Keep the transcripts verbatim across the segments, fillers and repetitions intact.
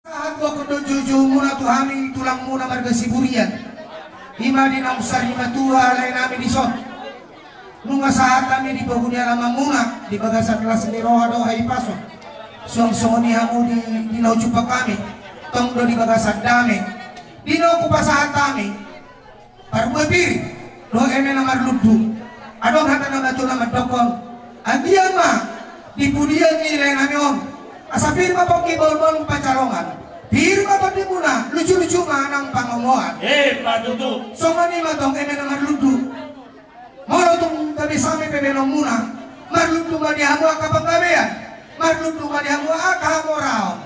Sahat gokhon dohot joujoumuna tu hami tulangmuna marga Siburian. I ma di naung sarimatua lae nami dison. Nunga sahat hami di pogu ni alamanmuna di bagasan las ni roha dohot hahipason. Suang songon i hamu di, di na hujumpang hami, tong do di bagasan dame. Di na hupasahat hami parbue pir dohot eme na marlundu. Adong hata na matua na mandokkon: Anggiat ma di pudian ni lae nami on, asa pir ma pongki bahulbahul pansalongan, pir ma tondimuna, luju-luju ma nang pangomoan. Emma tutu. Songon i ma tong eme na marlundu. Molo tung gabe same pe baenonmuna, marlundu ma di hamu angka panggabean, marlundu ma di hamu angka hamoraon.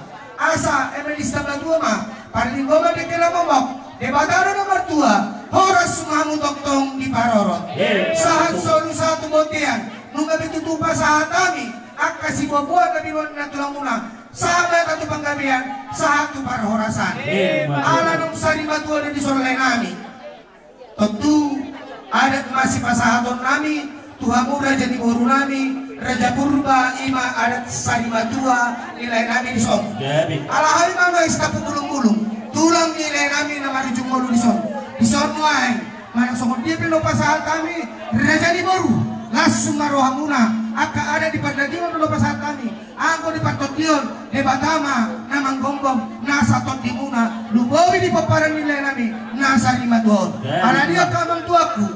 Asa eme di Sitambatua ma parlinggoman dengke na momok, Debata do na martua, horas ma hamu tongtong diparorot. Emma tutu. Sahat solu sahat tu bontean, nunga be tutu pasahat hami angka siboaboan na binoan ni tulangmuna, sahat ma hata tu panggabean, sahat tu parhorasan. Emma tutu. Ala naung sarimatua do dison lae nami. Tontu adat ma sipasahaton nami tu hamu raja ni boru nami, Raja Purba, i ma adat sarimatua ni lae nami dison. Jadi. Ala hami ma nuaeng sitampuk bulung-bulung, tulang ni lae nami na marujung ngolu dison. Dison nuaeng, manang songon dia pe na hupasahat hami, raja ni boru, las ma rohamuna, angka adat di pardagingon do na hupasahat hami. Anggo di partondion, Debata ma na manggomgom nasa tondimuna, lumobi di pomparan ni lae nami na sarimatua on. Jadi. Alani i angka amang tuaku,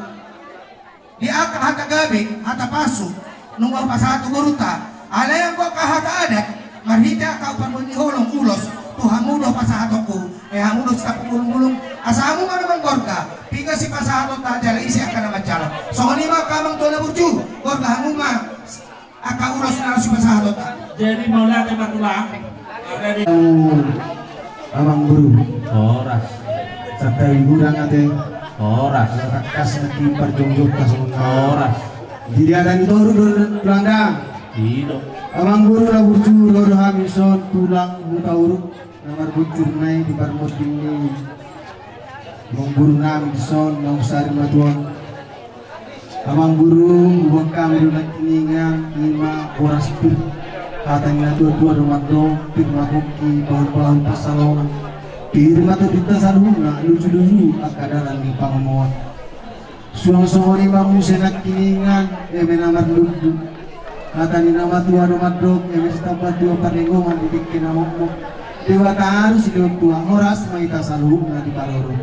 di angka hata gabe, hata pasu, nunga hupasahat tu borunta. Alai anggo angka hata adat, marhite angka parbue ni holong ulos, tu hamu do pasahatonku, eh, hamu do sitampuk bulung-bulung, asa hamu ma na manggorga, piga sipasahatonta jala ise angka na manjalo. Songon i ma angka amang tua na burju, gorga hamu ma angka ulos na laos sipasahatonta. Jadi mauliate ma tulang. Amang boru. Horas. Santabi godang ate. Horas. Ala tangkas nangkin parjongjongta songon na. Horas. Di dia dan toru do tulang da. Ido. Amang boru na burju, ro do hami dison tulang Hutauruk. Na marbunjur ma i di parmonding ni amang boru nami dison naung sarimatua on. Amang boru, huboan hami do nangkiningan, i ma horas pir. Hata ni na tua-tua do mandok, pir ma pongki bahulbahul pansalongan, pir ma tondinta saluhutna, luju-luju angka dalan ni pangomoan. Suang songon i ma muse nangkiningan, eme na marlundu. Hata ni na matua do mandok, eme Sitambatua parlinggoman di dengke na momok, Debata do silehon tua, horas ma hita saluhutna diparorot.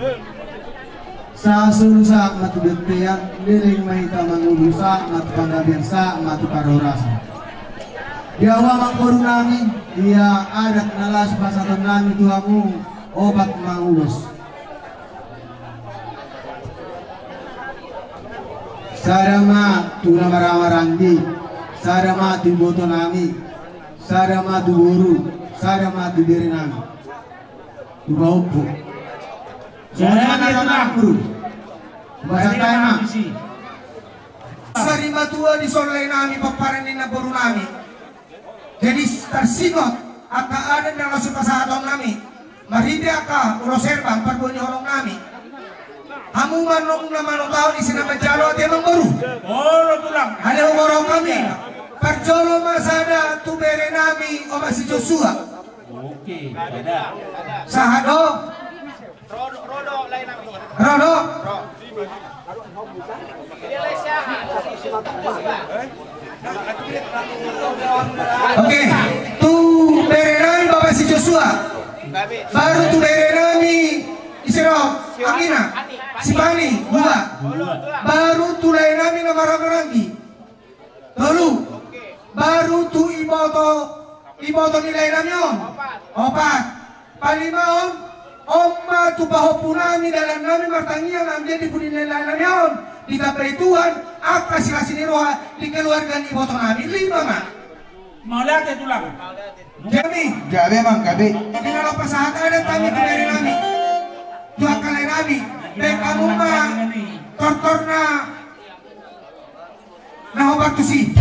Sahat solu sahat ma tu bontean, leleng ma hita mangolu, sahat ma tu panggabean, sahat ma tu parhorasan. Di hamu amang boru nami, ia adat na laos pasahaton nami tu hamu, opat ma ulos. Sada ma tu na marhahamaranggi, sada ma tu iboto nami, sada ma tu boru, sada ma tu bere nami. Tu pahompu. Sada ma tu na boru. Baca tama. Sarimatua dison lae nami, pomparan ni na boru nami. Jadi tarsingot angka adat na laos sipasahaton nami, marhite angka ulos herbang parbue ni holong nami. Hamu ma nunga manutahon ise na manjalo, ate amang boru. Olo tulang. Alai huboan hami parjolo ma sada tu bere nami, Omak si Joshua. Oke, sada. Sahat do. Ro do. Oke, tu bere nami Bapak si Joshua. Baru tu bere nami, ise ro, angina, si Pani, dua. Baru tu lae nami na marhahamaranggi. Tolu. Baru tu iboto, iboto ni lae nami on. Opat. Palimaon, on ma tu pahompu nami, dalan nami martangiang, anggiat di pudi ni lae nami on ditambai Tuhan angka silas ni roha di keluarga ni iboto nami. Lima ma. Mauliate tulang. Jadi. Gabe amang, gabe. Di na laos pasahat adat hami tu bere nami, tu angka lae nami. Baen hamu ma tortorna. Na hombar tusi.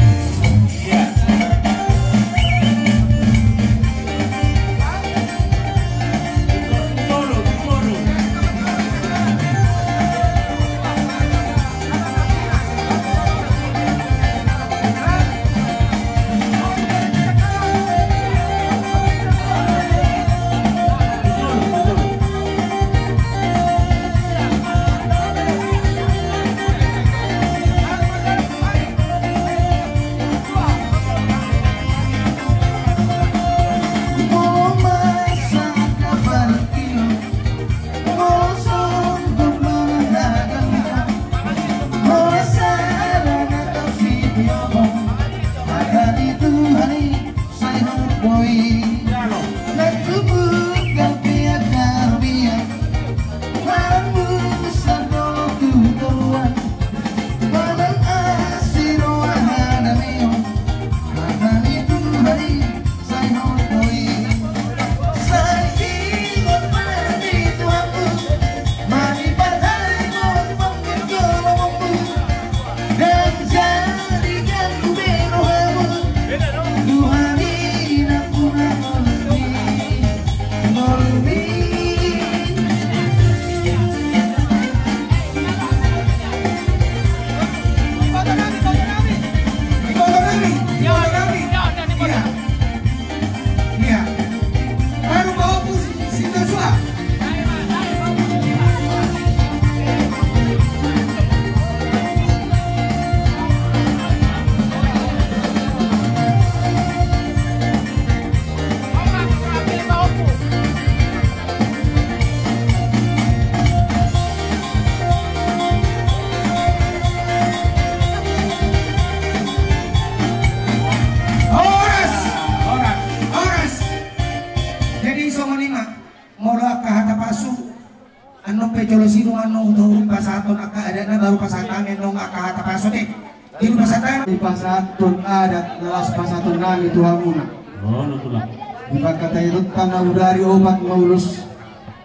Pasahathon adat na laos pasahaton nami tu hamuna. Oh, na tulang. Di bagasan ita na bodari opat ma ulos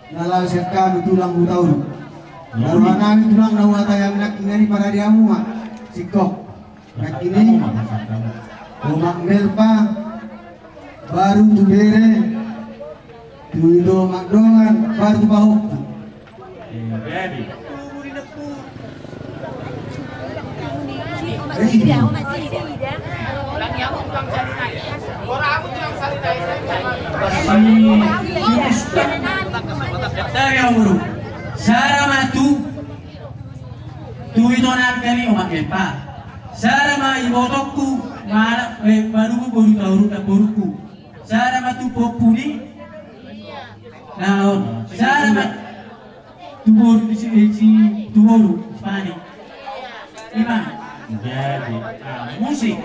na laos sian hami tulang Hutauruk. Oh. Na roha nami tulang na huhatahon nangkin i parade hamu ma. Singkop. Nangkin i. Omak Melpa. Baru tu bere, tu ito mardongan, baru tu pahompu. Sada ma tu, tu ito nangkin i Omak Melpa. Sada ma ibotongku, ma, eh, manubu boru Hutauruk na borungku. Sada ma tu pahompu ni. Na on. Sada ma tu boru ni si, si tu boru. Spani. Ima. Jadi, ah, musik.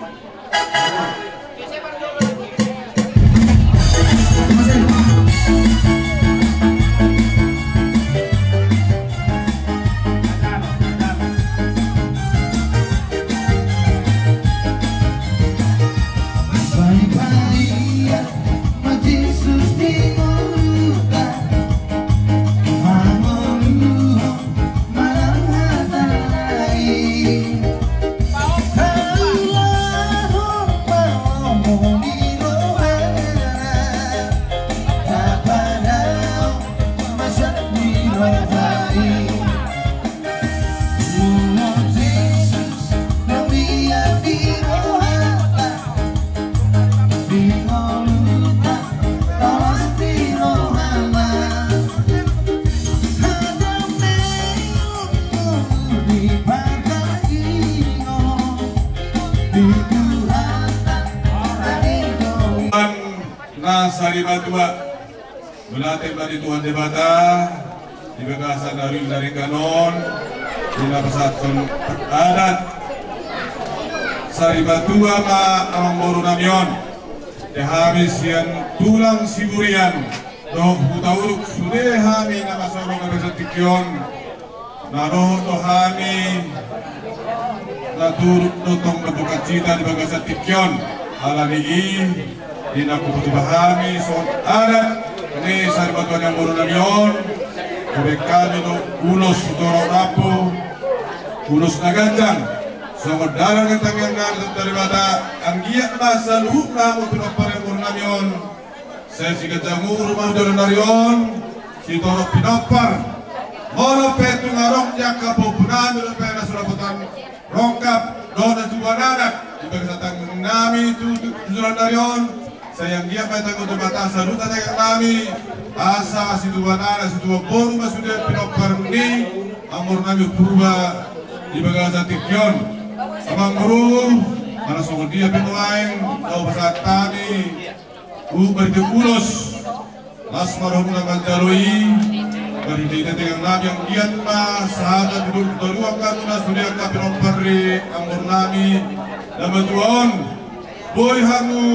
Na sarimatua. Mauliate ma di Tuhan Debata, di bagasan ari na ringgas on, di na pasahathon adat. Sarimatua ma amangboru nami on, di hami sian tulang Siburian, dohot Hutauruk sude hami na masa on di bagasan tingki on. Na dohot do hami, na turut do tong mendongani hita di bagasan tingki on. Ala ni i, di na hupaboa hami songon adat ni sarimatua ni amangboru nami on, hubaen hami do ulos sitorop rambu, ulos na ganjang, songon dalan ni tangiang nami tu Debata, anggiat ma saluhutna hamu pinompar ni amangboru nami on, sai siganjang umur ma di ari on, sitorop pinompar. Molo pe tung adong di angka pahompu nami dope na so dapotan rongkap, dohot na situbuan anak, di bagasan tangiang nami tu, tu, tu ari on, sai anggiat ma ditangihon Debata saluhutna tangiang nami, asa situbuan anak, situbuan boru ma sude pinompar ni amangboru nami Purba di bagasan tingki on. Amangboru, manang songon dia pe nuaeng, na hupasahat hami, Hupaboa ulos, las ma rohamuna manjalo i, marhite-hite tangiang nami anggiat ma sahat tu toruan hamu na sude angka pinompar ni amangboru nami, na matua on, boi hamu.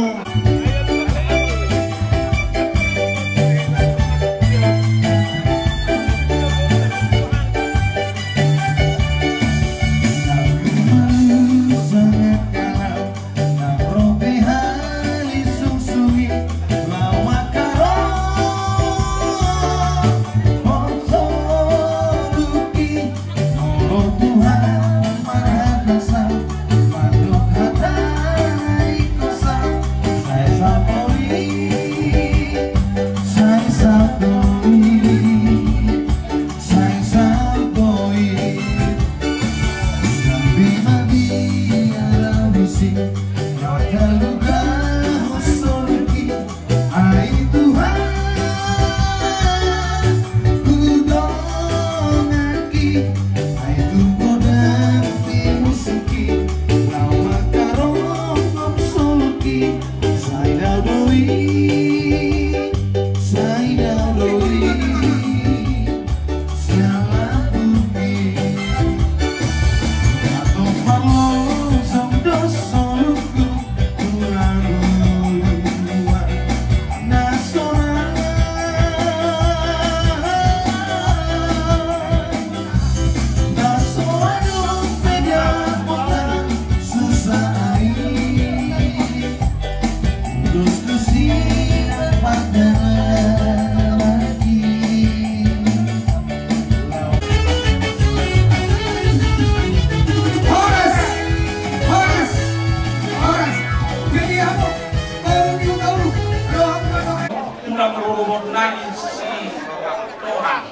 Rorobot nami Sitohang.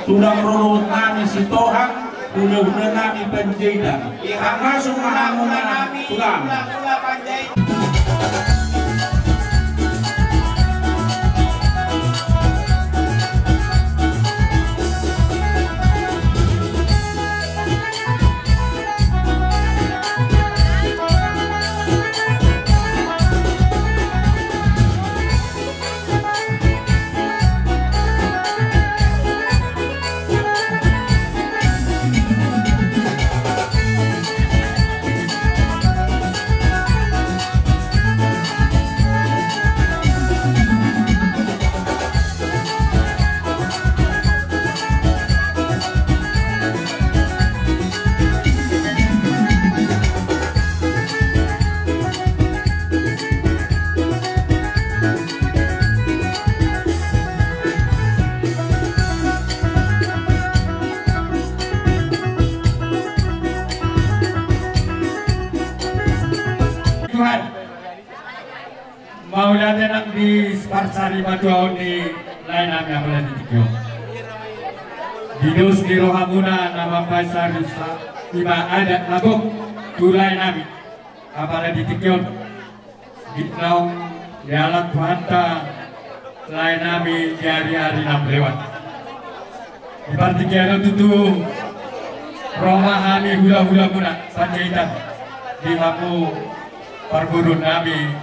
Tulang rorobot nami Sitohang, hulahula nami Panjaitan. Di hamu sumahanguna nami tulang. Hulahula Panjaitan. Tuhan. Mauliate nang di parsaripeon ni lae nami apala di tingki on. Di dos ni rohamuna na mambahen sarius, ima adat na gok tu lae nami apala di tingki on. Di naung dialap Tuhanta lae nami di ari-ari na lewat. Di partingkian on tutu ro ma hami hulahulamuna Panjaitan di hamu parboruon nami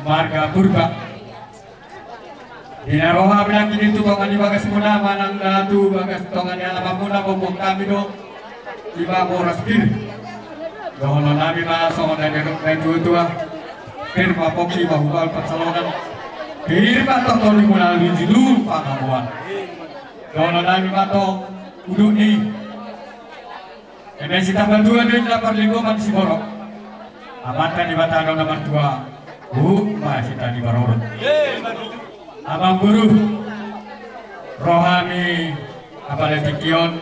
marga Purba. Di na ro hami nangkin i tu tonga ni bagasmuna manang na tu bagas tonga ni alamanmuna, boan hami do. Ima boras pir. Dohonon nami ma songon na nidok natuatua: Pir ma pongki, ima hubaol pansalongan. Pir ma tongtong ni muna luju-luju pangamuan. Dohonon nami ma tong udut ni eme sitambatua do inna parlinggoman siborok. Amanta Debata do na martua. Uhum ma hita di parorot. Amangboru, ro hami apala tingki on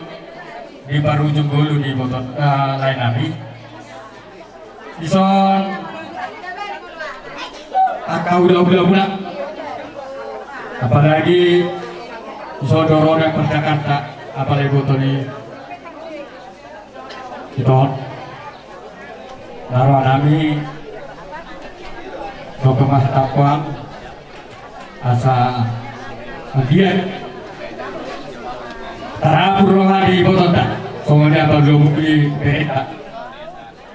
di parujung ngolu ni iboto, eh, lae nami. Dison angka hulahulamuna. Apalagi dison do ro dang par Jakarta apala iboto ni Ito. Na roha nami, dohot ma hata puang, asa anggiat tarapul roha ni ibotonta, songon dia parlobuk ni berenta.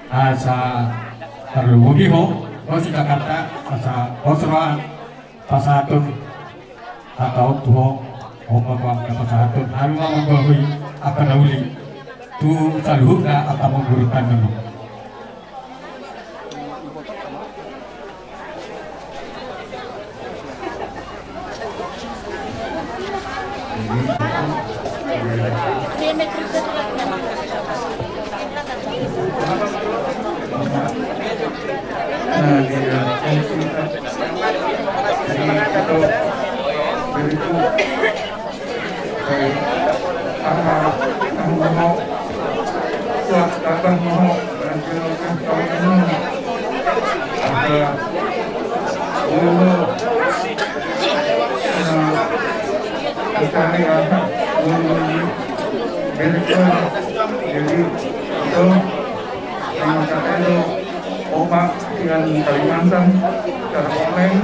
Asa tarlumobi ho, ho si Jakarta, asa pos roha. Pasahaton hata on tu ho, on ma hupasahaton, alu ma mambahen angka na uli tu saluhutna angka parboruon nami. Jadi itu yang kata itu omak dengan Kalimantan secara online.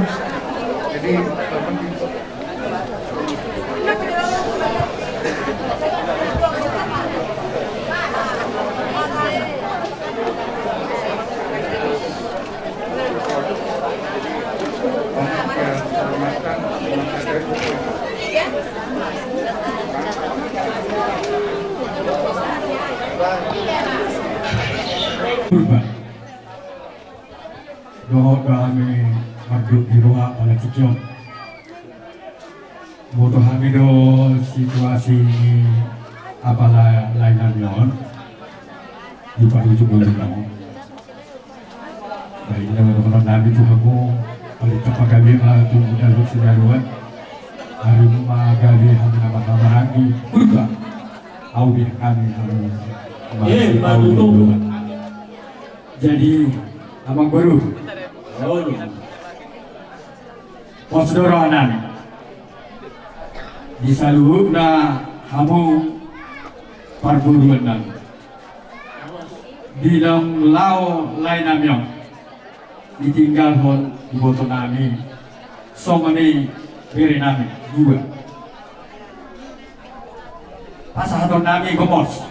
Jadi dapat Purba. Dohot do hami mardok di roha apala tingki on. Boto hami do situasi ni apala lae nami on di parujung ngoluna on. Baen do dohonon nami tu hamu, paling tapa gabe ma tu dalan sinaruan. Ari ma gabe hami na marhahamaranggi. Purba. Au di hami hamu. Eh, ma tutu. Jadi, amangboru. Olo. Pos do roha nami di saluhutna hamu parboruan nami. Di naung laho lae nami on, ditinggalhon iboto nami songon i bere nami dua. Pasahaton nami gomos.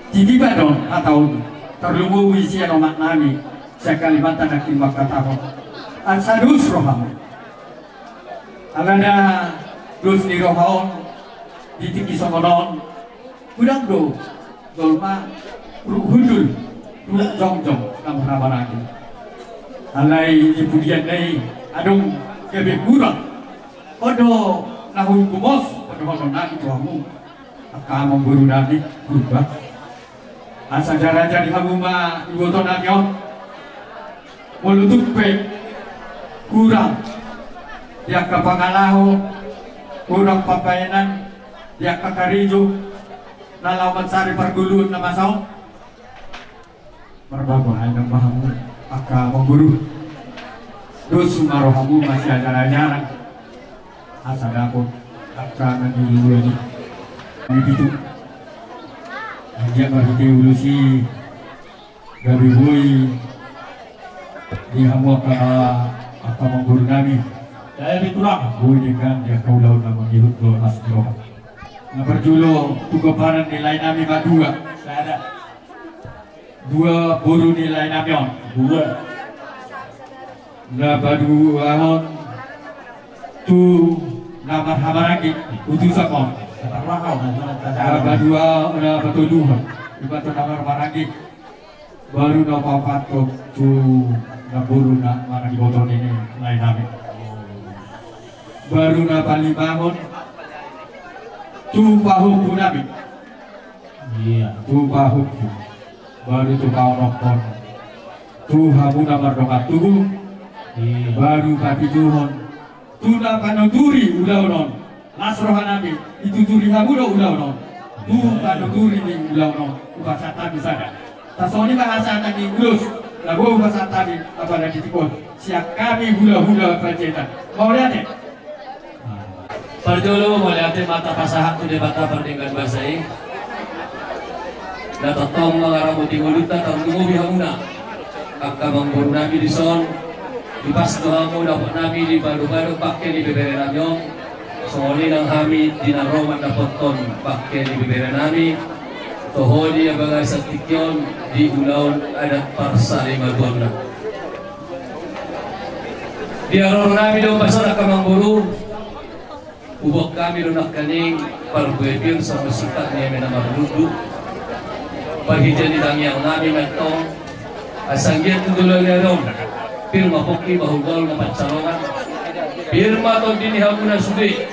Titipan do hata on, tarlumobi sian omak nami sian Kalimantan nangkin mangkatahon: Arsa dos rohamu. Alana dos ni roha on di tingki songon on, godang do jolma ruhut hundul, ruhut jongjong na marhahamaranggi. Alai di pudianna i adong gabe hurang. On do na hugumos pandohanon nami tu hamu, angka amangboru nami Purba. Asa jala jadi hamu ma iboto nami on. Molo tung pe hurang di angka pangalaho, hurang pambahenan di angka karejo na laho mansari pargoluon na masa on, marbahen ma hamu angka amangboru. Dos ma rohamu masiajar-ajaran asa dapot angka na niuluan i. Di situ, anggiat marhite ulos i gabe boi di hamu angka, angka amangboru nami. Gabe tulang. Boi denggan di angka ulaon na mangihut do las ni roha. Na parjolo tu pomparan ni lae nami ma dua. Sada. Dua boru ni lae nami on. Dua. Na paduahon tu na marhahamaranggi, utusan on. Na padua, na patoluhon, iboto na marhahamaranggi. Baru na paopathon tu na boru na marhahamaranggi, iboto ni lae nami. Baru na palimahon tu pahompu nami. Iya. Tu pahompu. Baru tu paonomhon tu hamu na mardongan tubu. Iya. Baru papituhon tu na panuturi ulaon on. Las roha nami, dituturi hamu do ulaon on. Tu panuturi ni ulaon on, hupasahat hami sada. Tarsongon i ma hasahatan ni ulos na boi hupasahat hami, apala di tingki on sian hami hula-hula Panjaitan. Mauliate. Parjolo mauliate ma tapasahat tu Debata pardenggan basa i. Na tongtong mangaramoti ngolunta, tarlumobi hamuna angka amangboru nami dison. Dipas do hamu dapot nami di bado-bado bangke ni bebere nami on. Songon i nang hami di na ro mandapothon bangke ni bebere nami. Toho di bagasan tingki on di ulaon adat parsarimatuanna. Di haroro nami do pasahat angka amangboru. Huboan hami do nangkaning parbue pir sama singkat ni eme na marnundu. Parhitean ni tangiang nami mantong. Asa anggiat tu joloan ni ari on pir ma pongki, bahulbahul ma pansalongan. Pir ma tondi ni hamuna sude.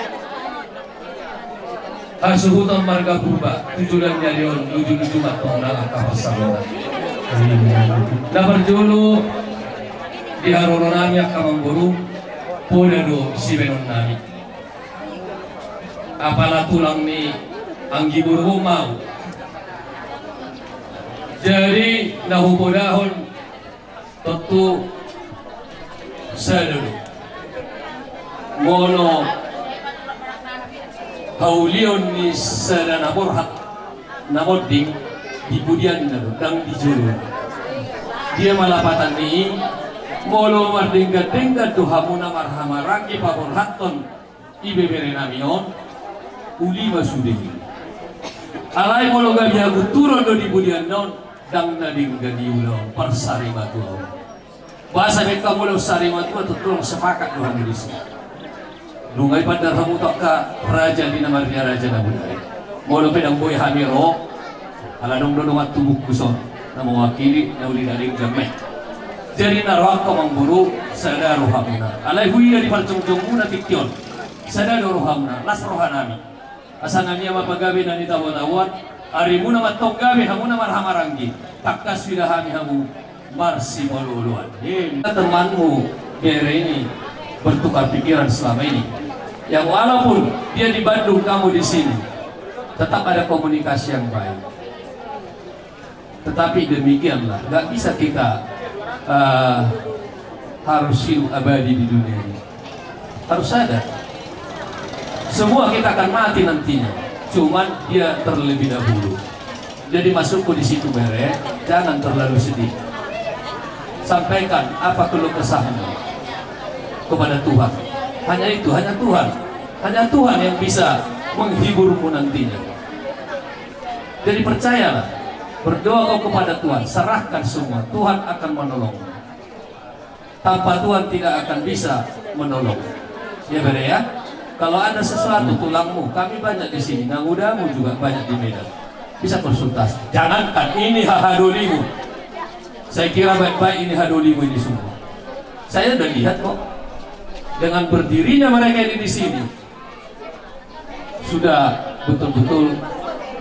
Hasuhuton marga Purba tu joloan ni ari on, luju-luju ma tong na angka pansalongan. Na parjolo di haroro nami angka amangboru, poda do sibahenon nami. Apala tulang ni anggi boru ma au. Jadi na hupodahon tontu sada do. Molo haulion ni sada na borhat na monding, di pudianna do, ndang di jolo. Dia ma lapatan ni i? Molo mardenggan-denggan do hamuna marhahamaranggi paborhathon ibebere nami on, uli ma sude. Alai molo gabe hagunturon do di pudianna on, ndang na denggan diula on parsarimatua on. Boasa? Baen hamu ulaon sarimatua, tontu sepakat do hami disi. Nunga ipandar hamu tu angka raja di na marria raja na bodari. Molo pe ndang boi hami ro, ala adong do dongan tubungku son na mewakili na uli na denggan ma i. Jadi na ro angka amangboru, sada rohamuna. Alai huida di parjongjongmuna tingki on, sada do rohamuna, las roha nami. Asa na nian ma pagabe na nitabo-taboan, arimuna mantong gabe, hamuna marhahamaranggi. Tangkas huida hami hamu marsipaolo-oloan. Em, temanmu bere ini bertukar pikiran selama ini. Ya, walaupun dia di Bandung, kamu di sini, tetap ada komunikasi yang baik. Tetapi demikianlah, nggak bisa kita, eh, harus hidup abadi di dunia ini. Harus sadar, semua kita akan mati nantinya. Cuman dia terlebih dahulu. Jadi masuk ko di situ, bere, jangan terlalu sedih. Sampaikan apa keluh kesahmu kepada Tuhan. Hanya itu, hanya Tuhan. Hanya Tuhan yang bisa menghiburmu nantinya. Jadi percayalah, berdoa kau kepada Tuhan, serahkan semua, Tuhan akan menolongmu. Tanpa Tuhan tidak akan bisa menolong. Ya, bere, ya. Kalau ada sesuatu tulangmu, kami banyak di sini, nangudamu juga banyak di Medan. Bisa konsultasi. Jangankan ini hahadolimu. Saya kira baik-baik ini hadolimu ini semua. Saya udah lihat kok. Dengan berdirinya mereka ini di sini, sudah betul-betul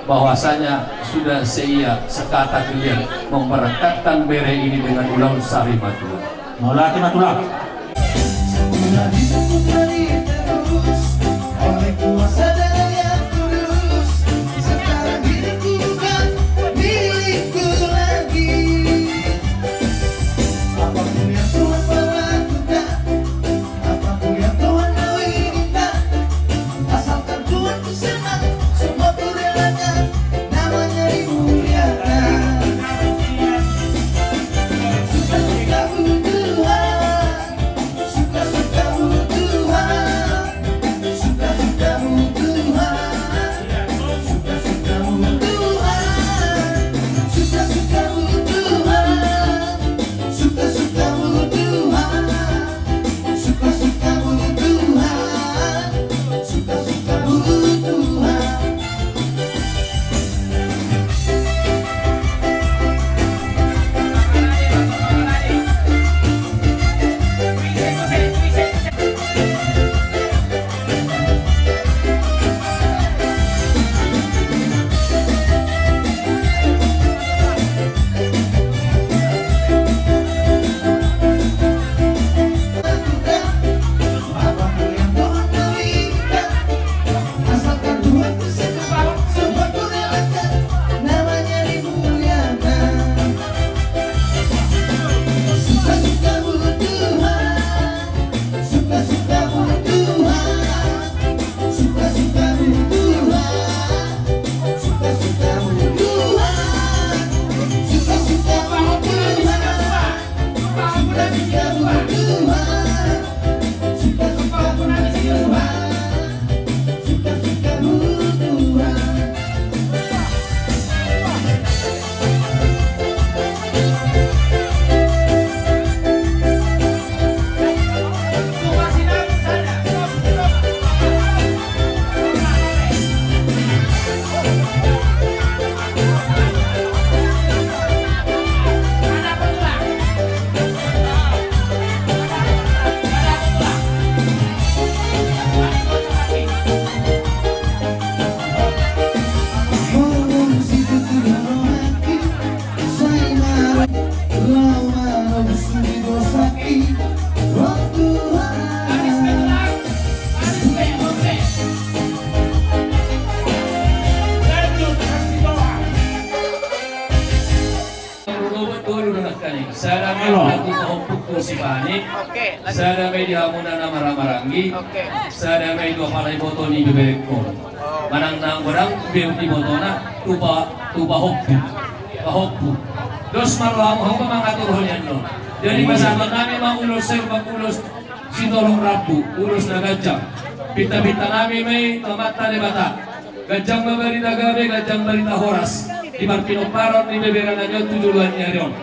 bahwasanya sudah seia sekata kelian memberangkatkan bere ini dengan ulaon sari matua. Mauliate ma tulang. Setelah hidupku telah ditebus oleh kuasa Darah Yang Kudus, sekarang hidupku bukan milikku lagi. Apapun yang Tuhan perlakukan, apapun yang Tuhan mau inginkan, asalkan Tuhan ku senang, semua ku relakan, namanya dimuliakan. Suka-sukamu Tuhan, suka-sukamu Tuhan, suka-sukamu Tuhan, suka-sukamu Tuhan, suka-sukamu Tuhan. Suka-sukamu Tuhan, suka-sukamu Tuhan, suka-sukamu Tuhan. Sada ma i tu pahompu ni si Pani. Oke, lanjut. Sada ma i di hamuna na marhahamaranggi. Oke. Sada ma i tu apala iboto ni beberekkon. Oh. Manang na godang be ibotona tu pa, tu pahompu. Pahompu. Dos ma rohamu, hamu ma mangatur roha ni annon. Jadi, pasahaton nami ma ulos serba, ulos sitorop rambu, ulos na ganjang. Pintapinta nami ma i tu Amanta Debata. Ganjang ma barita gabe, ganjang barita horas di parpinomparan ni beberana on tu joloan ni ari on.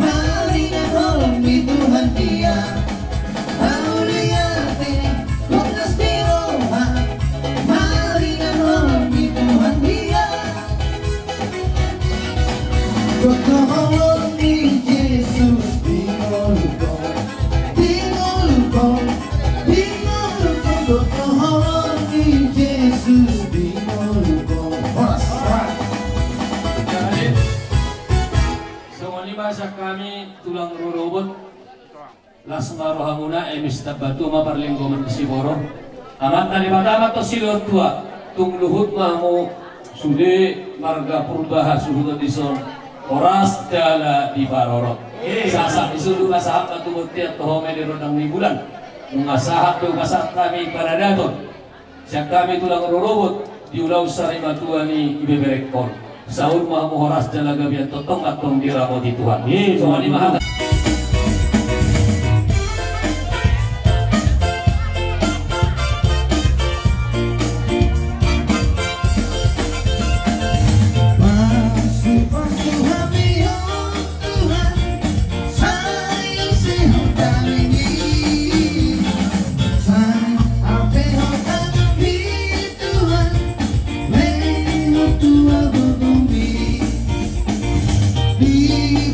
Maringan holong ni Tuhan Las ma rohamuna, emis tamba tua ma parlinggoman ni siborok. Amanta Debata ma antong silehon tua, tung luhut ma hamu sude marga Purba hasuhuton dison, horas jala diparorot. Sahat-sahat ni solu ma sahat ma tu bontean, toho ma i di rondang ni bulan. Nunga sahat do pasahat nami paradaton. Sian hami tulang rorobot di ulaon sarimatua ni ibeberengkon. Saur ma hamu horas jala gabe, tongtong ma antong diramoti Tuhan. Songon i ma hata. Pasu-pasu hami, o Tuhan, sai sehon hami ni, sai hapehon hami Tuhan, lehon tu agogomi. Di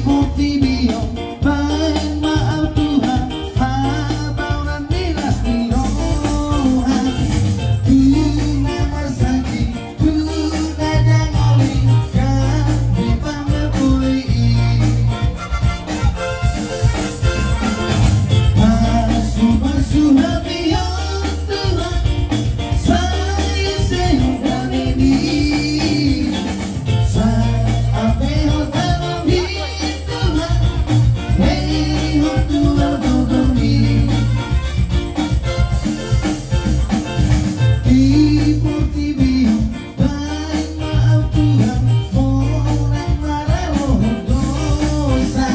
portibi on baen ma ahu Tuhan, habaonan ni las ni roha, tu na marsangsi, tu na dangoli, gabe pangapuli i. Pasu-pasu hami, o Tuhan, sai sehon hami ni, sai hapehon hami Tuhan, lehon tu agogomi. Di portibi on baen ma ahu Tuhan, monang maralohon dosa.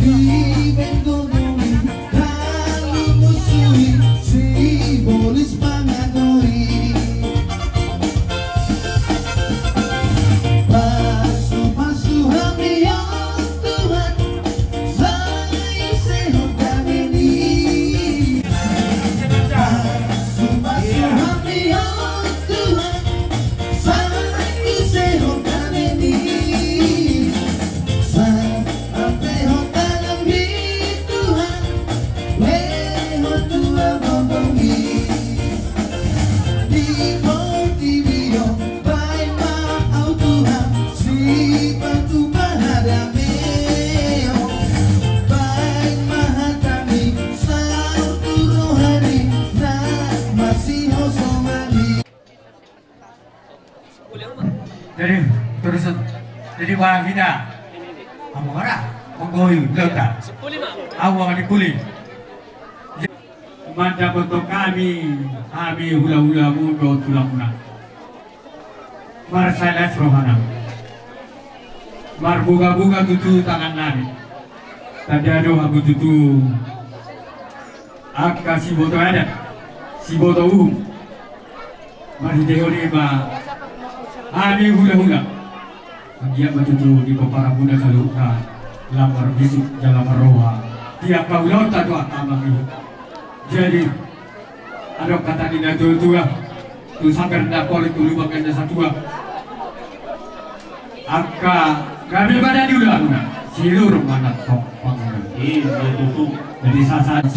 Dibaen gogomi, lalu musui sibolis pangago i. Pasu-pasu hami, o Tuhan, sai sehon hami ni. Pasu-pasu hami, o Tuhan, sai sehon hami ni, sai hapehon hami Tuhan, lehon tu agogomi. Di portibi on baen ma ahu Tuhan, sipatu pahadameon. Baen ma hatami, saur tu roha ni na masihosongan i. Jadi, terus, jadi, wah, kita. Apa kara? Menggoyu, lota. Awa, di puli. Mandapothon hami, hami hula-hulamu dohot tulangmuna. Marsaelas rohanami. Marboga-boga tutu tangannami. Tanda do hamu tutu angka siboto adat, siboto uhum. Marhitehon i ma hami hula-hula. Anggiat ma tutu di pomparanmuna saluhutna lam marbisuk jala marroha di angka ulaonta tu angka amang i. Jadi, adong hata ni na tua-tua, tu sanggar na porik tu lubang na satua. Angka gabe ma na di ulaonmuna, silur ma na tongtong. Iya, tutu. Jadi sasaran.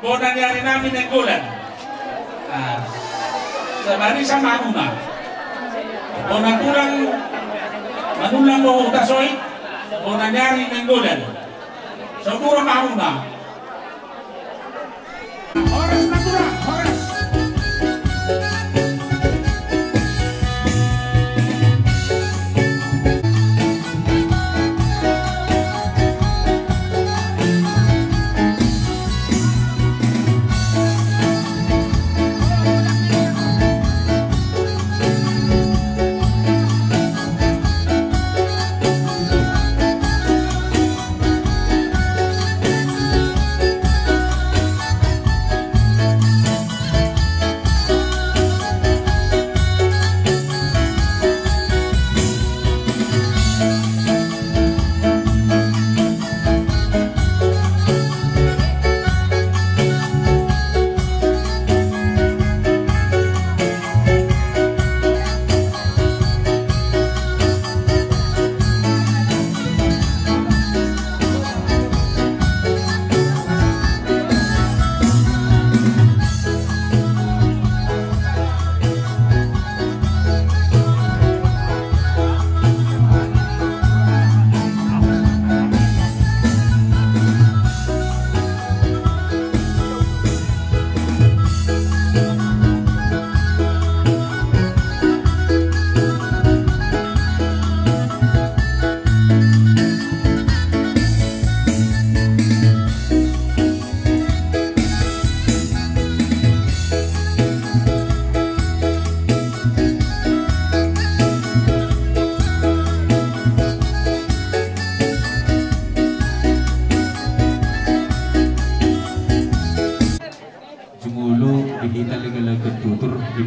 Bona ni ari nami Nainggolan. Ah, sabari sama Aruna. Bona tulang Manullang do Hutasoit, bona ni ari Nainggolan. Saumur ma Aruna. Horas ma tulang, horas.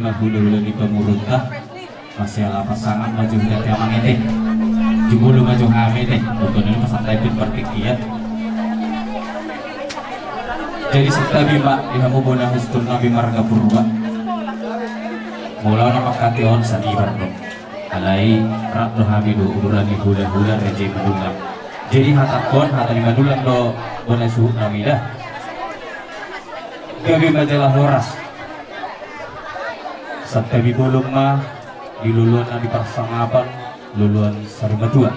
Hulahula ni pamoruonta, masiala pasangan ma jo hita tu amang ende. Jumolo ma jo hami ende, bukan ni pasantai pin partingkian. Jadi santabi ma di hamu bona hustur nami marga Purba. Molo na mangkatai on sanibar do. Alai rap do hami do uduran ni hulahula raja i Manullang. Jadi hatangkon hata ni Manullang do bona suhut nami da. Gabe ma jala horas. Santabi bolon ma di loloan na di parsangapan, loloan sarimatua.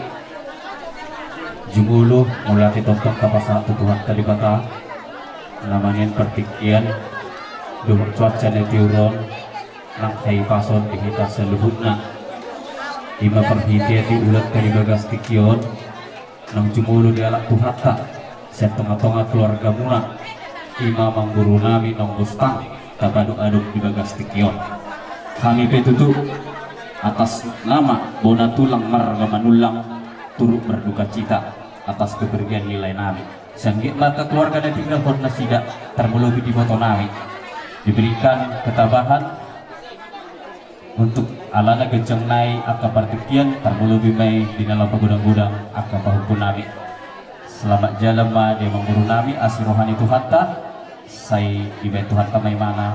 Jumolo mauliate tongtong tapasahat tu Tuhanta Debata na mangian partingkian dohot cuaca na tiur on nang hahipason di hita saluhutna. Ima parhitean di ulaonta di bagas tingki on. Nang jumolo dialap Tuhanta sian tongatonga keluargamuna, ima amangboru nami naung bostang tapaadopadop di bagas tingki on. Hami pe tutu atas nama bona tulang marga Manullang turut berdukacita atas kepergian ni lae nami. Sai anggiat ma angka keluarga na tinggalhon nasida, tarlobi di iboto nami, diberikan ketabahan untuk alana ganjang nai angka partingkian, tarlobi ma i di na laho pagodanggodang angka pahompu nami. Selamat jalan ma di amangboru nami, asi roha ni Tuhanta, sai dibahen Tuhanta ma imana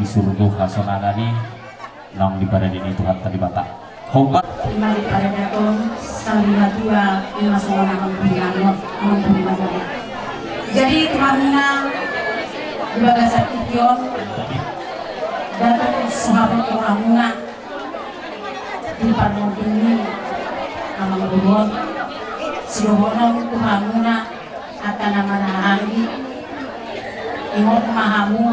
di surgo hasonangan i naung diparade ni Tuhanta Debata. Hombar. Ima diparade on sarimatua, ima songon amangboru nami, amangboru nami. Jadi tu hamuna di bagasan tingki on, datang sahabat tu hamuna di parmonding ni amangboru on, sidohonon tu hamuna angka na marhahaanggi, ingot ma hamu.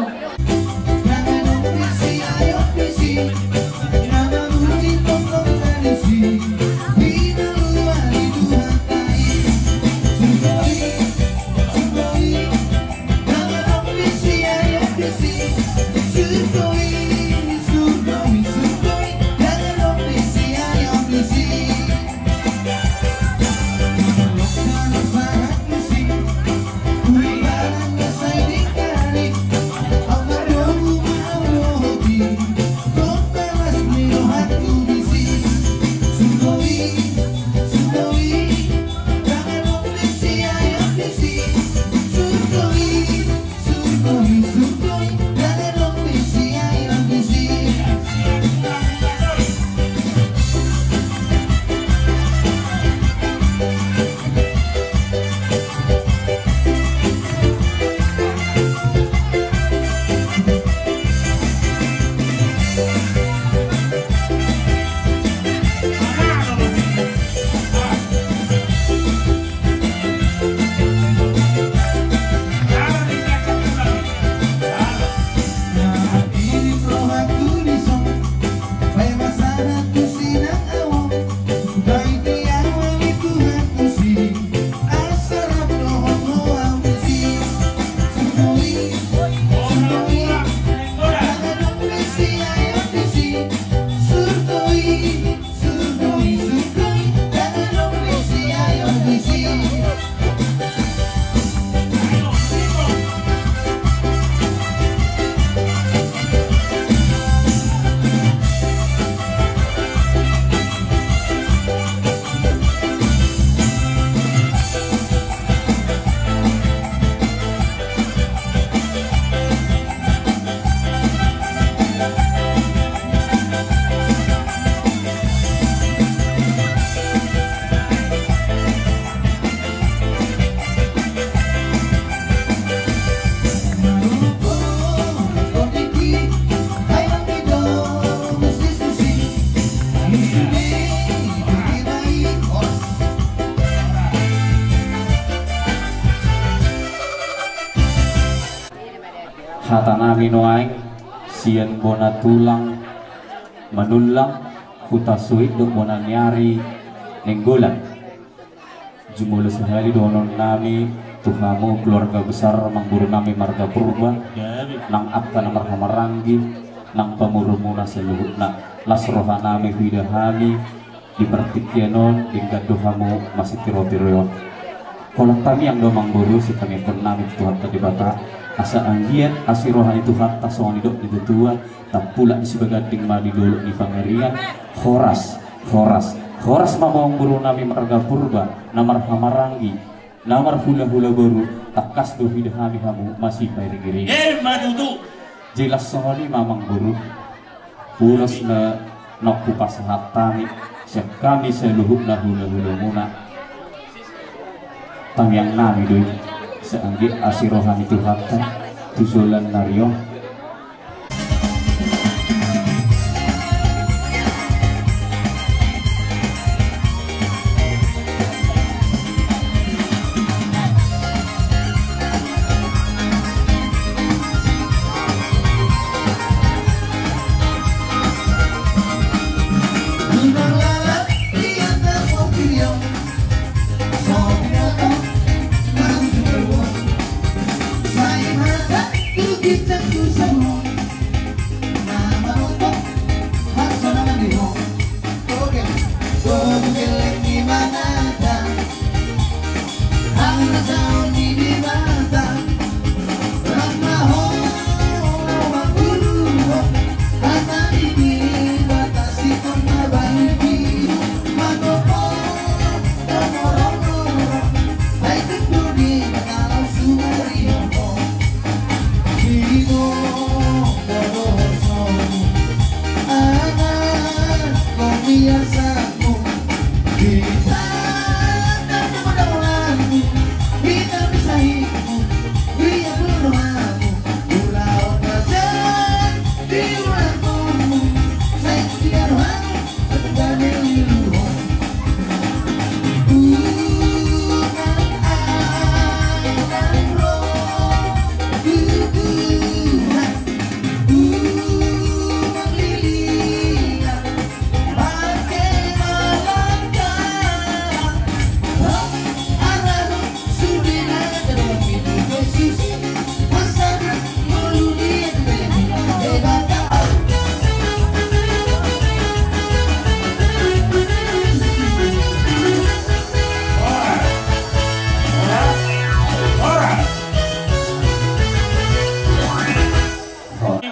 Hata nami nuaeng sian bona tulang Manullang, Hutasoit dohot bona ni ari Nainggolan. Jumolo sahali dohonon nami tu hamu keluarga besar amangboru nami marga Purba, nang angka na marhahamaranggi, nang pamoruonmuna saluhutna. Las roha nami huida hami di partingkian on, denggan do hamu masitirotiroon. Holan tamiang do amangboru, sitambiangkon nami tu Tuhanta Debata, asa anggiat asi roha ni Tuhanta songon nidok ni natuatua, tampulak ni sibaganding ma di dolok ni pangarian. Horas, horas, horas ma amangboru nami marga Purba, na marhahamaranggi, na marhulahula boru, tangkas do huida hami hamu masipairingiring. Emma tutu. Jelas songon i ma amangboru. Ulos na naung hupasahat hami sian hami saluhutna hulahulamuna. Tamiang nami do i, sai anggiat asi roha ni Tuhanta tu joloan ni ari on.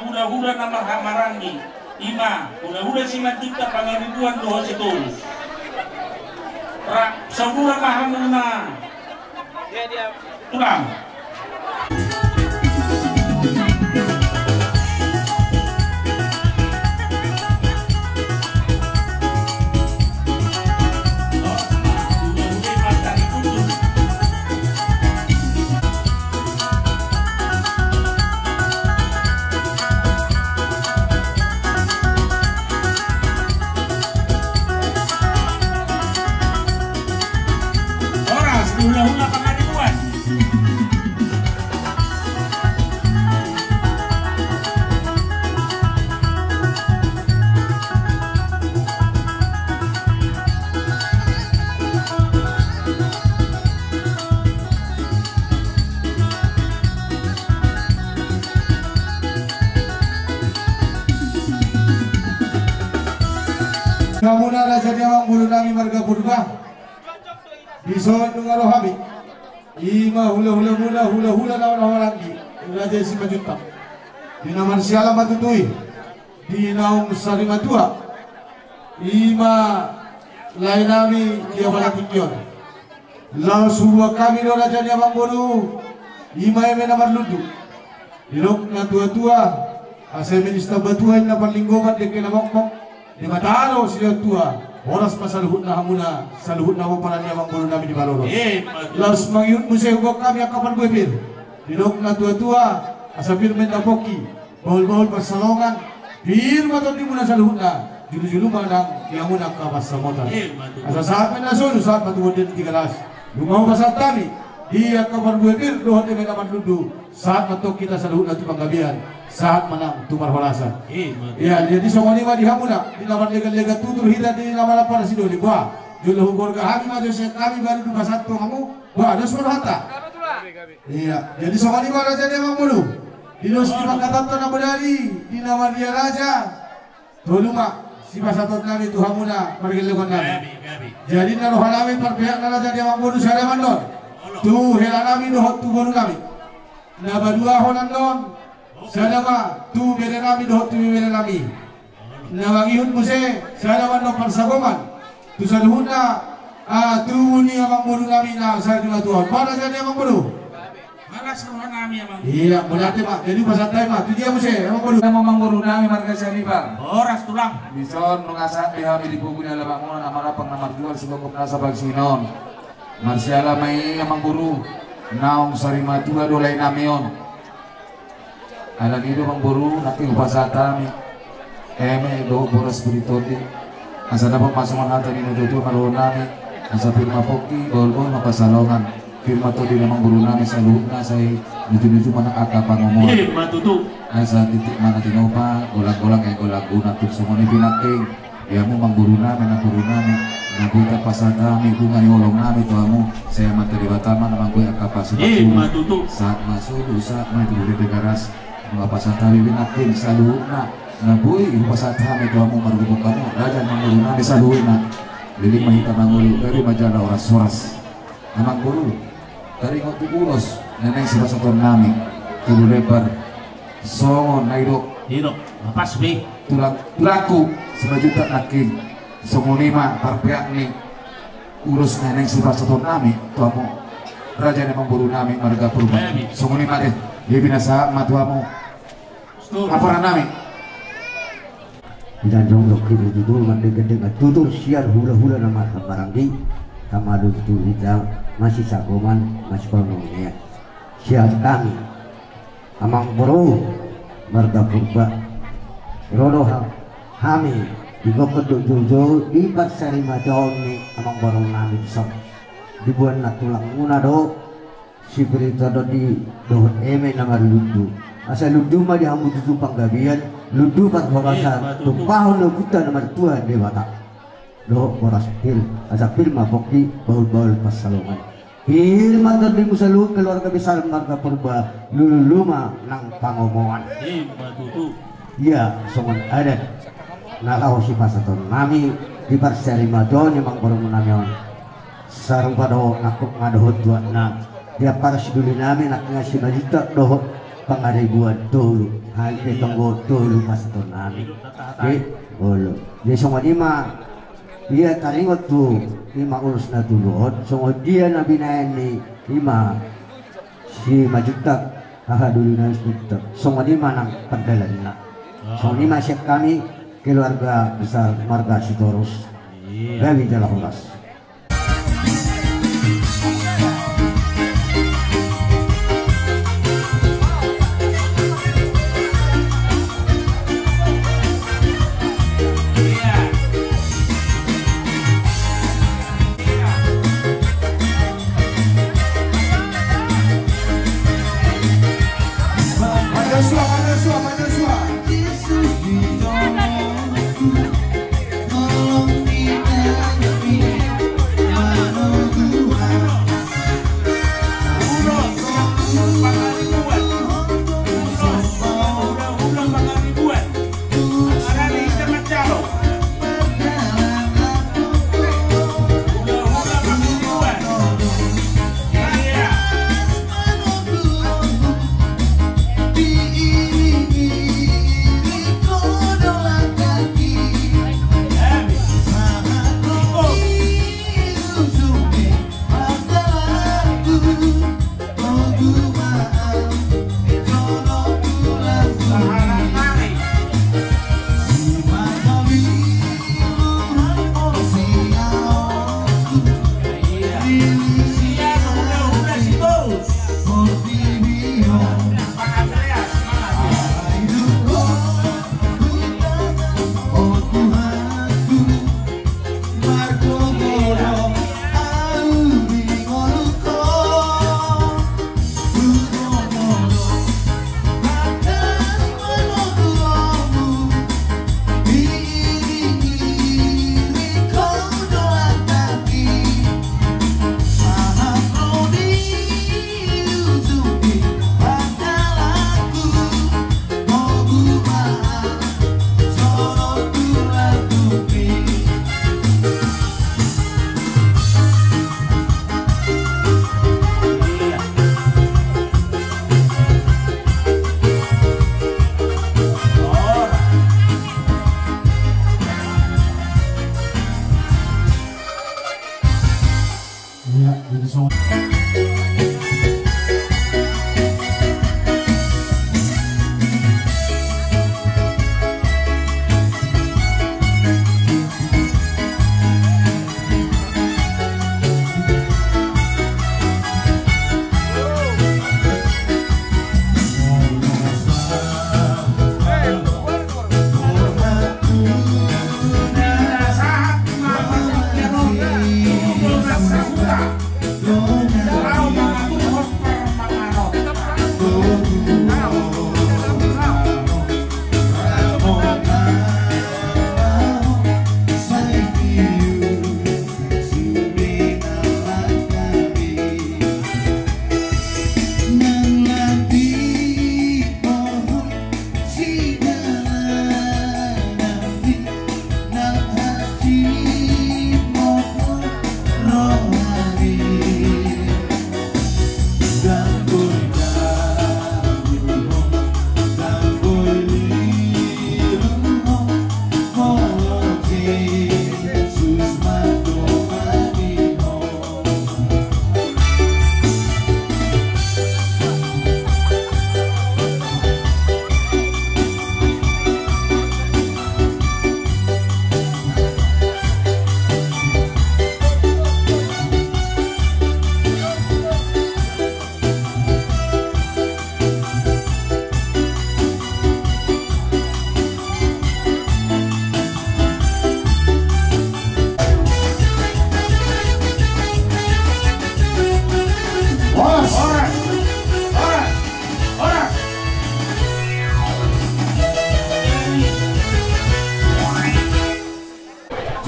Hulahula na marhahamaranggi, ima hulahula Simanjuntak Pangaribuan dohot Sitorus. Ra, saudara ma hamuna. Tulang. Horas, hulahula Pangaribuan. Hamuna raja ni amangboru nami marga Purba. Dison nunga ro hami. Ima hulahulamuna, hulahula na marhahamaranggi, Raja Simanjuntak. Di na marsiala ma tutu i, di naung sari matua. Ima lae nami di apala tingki on. Laos huboan hami do raja ni amangboru, ima eme na marlundu. Didok natuatua, asa eme ni Sitambatua inna parlinggoman dengke na mokmok, Debata do silehon tua, horas ma saluhutna hamuna, saluhutna pomparan ni amangboru nami di Balorot. Eh, ma- Laos mangihut muse huboan hami angka parbue pir. Didok natuatua, asa pir ma inna pongki, bahulbahul pansalongan, pir ma tondimuna saluhutna, julujulu ma nang di hamuna angka pansamotan. Eh, ma tutu. Asa sahat ma inna solu, sahat ma tu bontean ni Tigaras. Nunga hupasahat hami di angka parbue pir dohot eme na marlundu, sahat ma antong hita saluhutna tu panggabean, sahat ma nang tu parhorasan. Eh, ma tutu. Ia, jadi songon i ma di hamuna, di na marleganlegan tutur hita di na marpara sidoli, bah, jolo hugorga hami ma jo sian hami baru dipasahat tu hamu, bah, dos ma rohanta. Ia, jadi songon i ma raja ni amangboru. Di dos ni pangkatanta na bodari, di na mardia raja, tolu ma sipasahaton nami tu hamuna pargellengon nami. Gabe, gabe. Jadi na roha nami parpihak na raja ni amangboru sada mandor. Olo. tu hela nami dohot tu boru nami. Na paduahon annon, sada ma tu bere nami dohot tu bibere nami. Na mangihut muse, sada ma annon parsagoman tu saluhutna, ah, tubu ni amangboru nami na sarimatuaon. Boha raja ni amangboru? Horas roha nami, amangboru. Ia, mauliate ma. Jadi pasahat hami ma tu dia muse, amangboru. Amangboru nami marga Sianipar. Horas tulang. Dison nunga sahat be hami di pogu ni halak Pangunan, na marapang na marjual, sigomgom nasa pangsinon. Marsiala ma i, amangboru, naung sarimatua do lae nami on. Alani i do, amangboru, nangkin hupasahat hami eme dohot boras pir ni tondi, asa dapot ma songon hata ni natuatua mardohon nami: Asa pir ma pongki, bahulbahul ma pansalongan. Pir ma tondi ni amangboru nami saluhutna, sai nujunuju ma nang angka pangomoan. Ima tutu. Asa titik ma na tinopa, golanggolang ia golanggolang. Tung songon i pe nangkin, di hamu amangboru nami, namboru nami, na boi tapasahat hami bunga ni holong nami tu hamu, sai Amanta Debata ma na mambuat angka pasupasu. Ima tutu. Sahat ma solu, sahat ma i tu bere Tigaras. Nunga pasahat hami be nangkin saluhutna na boi hupasahat hami tu hamu marhubung hamu, raja ni amangboru nami saluhutna. Leleng ma hita mangolu, gabe ma jala horashoras. Amangboru, taringot tu ulos na naeng sipasahaton nami, tu Lumban, songon na i do. I do, na pas be. Tulang, tulangku Simanjuntak nangkin, songon i ma parpeak ni ulos na naeng sipasahaton nami tu hamu, raja ni amangboru nami marga Purba. Nami. Songon i ma deh, dia binasahat ma tu hamu. Laporan nami. Di tanjung dohot di tutu, mandenggan-denggan tutur sian hulahula na marhaha maranggi, tama do tutu hita masisagoman, masipaunungan. Sian hami, amangboru marga Purba, ro do ha-, hami di gokhon dohot joujou di parsarimatuaon ni amangboru nami dison. Diboan na tulangmuna do, sipir ni tondi dohot eme na marlundu. Asa lundu ma di hamu tutu panggabean, lundu parhorasan, ima tutu, tumpahon ni ompunta na martua Debata dohot boras pir. Asa pir ma pongki, bahulbahul pansalongan. Pir ma tondimu saluhut keluarga besar marga Purba, lululu ma nang pangomoan. Ima tutu. Ia songon adat na laho sipasahaton nami di parsarimatuaon ni amangboru nami on. Sarupa do nangkok nga dohot tuatna, di ampara sidoli nami nangkin Simanjuntak dohot Pangaribuan tolu, hali pe tonggo tolu pasahaton nami. Jadi, olo. Jadi songon i ma, ia taringot tu i ma ulos na tolu on, songon dia na binahen ni i ma Simanjuntak, haha doli nami Simanjuntak, songon i ma nang pandalanna. Songon i ma sian hami keluarga besar marga Sitorus. Iya. Gabe jala horas.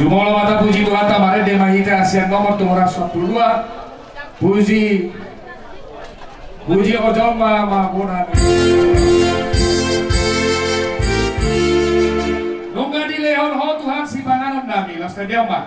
Jumolo ma tapuji Tuhanta, marende ma hita sian nomor tolu ratus empat puluh dua. Puji, puji, ojon ma, ma bona. Nunga dilehon Ho Tuhan sipanganon nami, laos tandahon ma.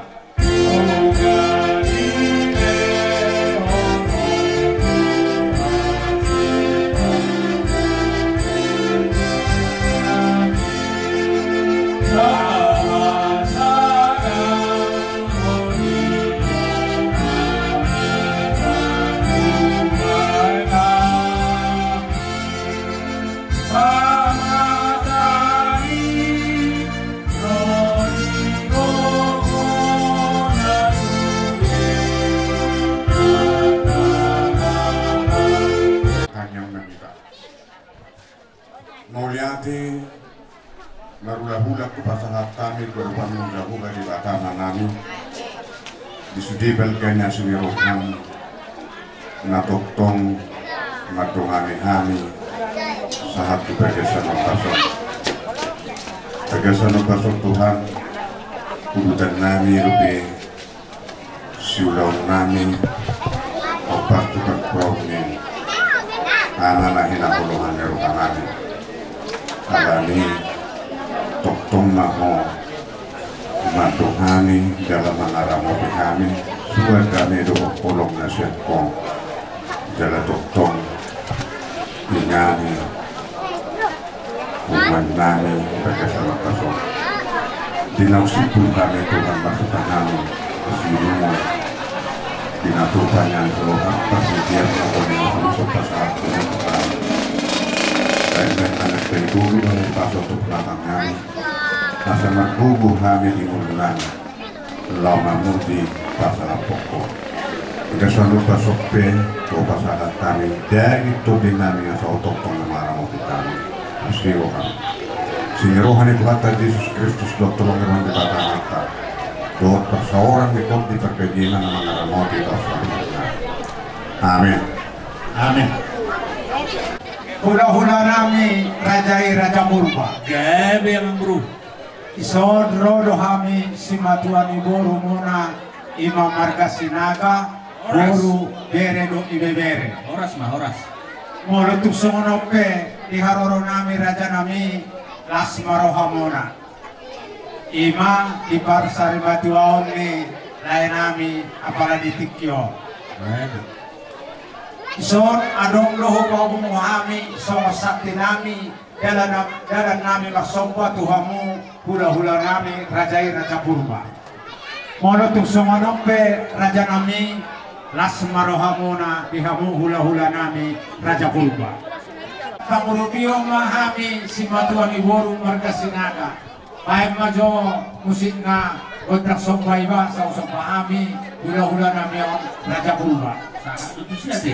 Mauliate, marhulahula hupasahat hami tu Amanta Jahowa Debata Amanami, di sude balga ni asi ni roham, na tongtong mandongani hami sahat tu bagasan ombas on. Bagasan ombas on Tuhan, udutan nami dope siulaon nami, ombas tu pangkuaon ni Ama na hinaholongan ni roha nami. Alani tongtong ma Ho mandongani jala mangaramoti hami, suan hami dohot holong na sian Ho. Jala tongtong dengani punguan nami bagasan ombas on. Di na usimpul hami Tuhan masukan hami, usimpul di na tupa nian solohan pasudian na boni na soluson pasahat Tuhan Tuhan. Baik dan anak dan guru dan paso untuk belakang nami. Asa margogo hami di mulunan. Laho mamuji pasahat Ho. Ida sandok pasok pe, Ho pasahat hami, daging tondi nami asa Ho tongtong na mangaramoti hami. Asi roha. Sian roha ni Tuhanta Jesus Kristus dohot holong ni Debata Amanta, dohot parsaoran ni Tondi Parbadia i ma na mangaramoti pasahat. Amin. Amin. Hulahula nami raja i Raja Purba. Gabe amang boru. Ison ro do hami simatua ni boru muna, i ma marga Sinaga, horas. Boru, bere dohot ibebere. Horas ma, horas. Molo tung songon on pe, di haroro nami raja nami, las ma roha muna. I ma di parsarimatua on ni lae nami apala di tingki on. Baik. Ison adong do hupapungu hami songon santi nami, dalan, dalan nami marsomba tu hamu hulahula nami raja i Raja Purba. Molo tung songon on pe raja nami, las ma roha muna di hamu hulahula nami Raja Purba. Pangurupion ma hami simatua ni boru marga Sinaga. Baen ma jo musikna gondang somba i ba, asa husomba hami hulahula nami on Raja Purba. Sahat do tusi ate.